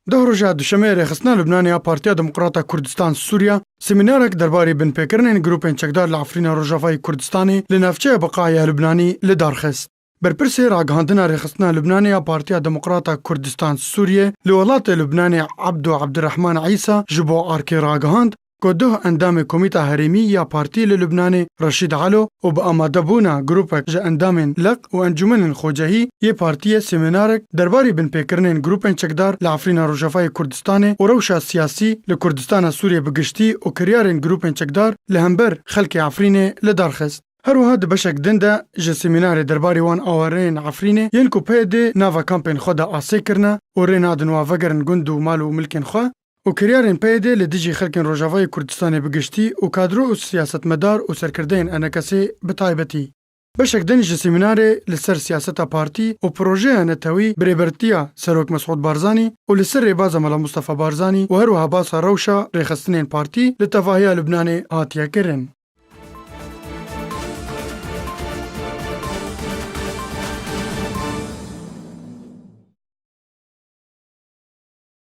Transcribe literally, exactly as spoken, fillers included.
Deh roja duşemê Rêxistina Lubnanê ya Partiya Demokrata Kurdistan Sûriye semînarek derbarê binpêkirinên grûpên çekdar li Efrîna Rojavayê Kurdistanê li navçeya Biqayê ya Lubnanî li dar xist. Berpirsê ragihandina Rêxistina Lubnanê ya Partiya Demokrata Kurdistan Sûriye li welatê Lubnanê Ebdo Ebdirehman Îsa ji bo Arkê ragihand ku duh endamê Komîta Herêmî ya Partî li Lubnanê Reşîd Elo û bi amadebûna grûpek ji endamên leq û encûmenên xwecehî yê partiyê semînarek derbarê binpêkirinên grûpên çekdar li Efrîna Rojavayê Kurdistanê û rewşa siyasî li Kurdistana Sûriyê bi giştî û kiryarên grûpên çekdar li hember xelkê Efrînê li dar xist. Her wiha di beşek din de ji semînarê derbarê wan awareyên Efrînê yên ku P Y D nava kampên xwe de asê kirine û rê nadin wa vegerin gund û mal û milkên xwe û kiryarên P Y D li dijî xelkên Rojavayê Kurdistanê bi giştî û kadro û siyasetmedar û serkirdeyên E N K S'ê bi taybetî. Beşek din ji semînarê li ser siyaseta partî û projeya netewî bi rêbertiya Serok Mesûd Barzanî û li ser rêbaza Mela Mustafa Barzanî û her wiha basa rewşa rêxistinên partî li tevahiya Lubnanê hatiye kirin.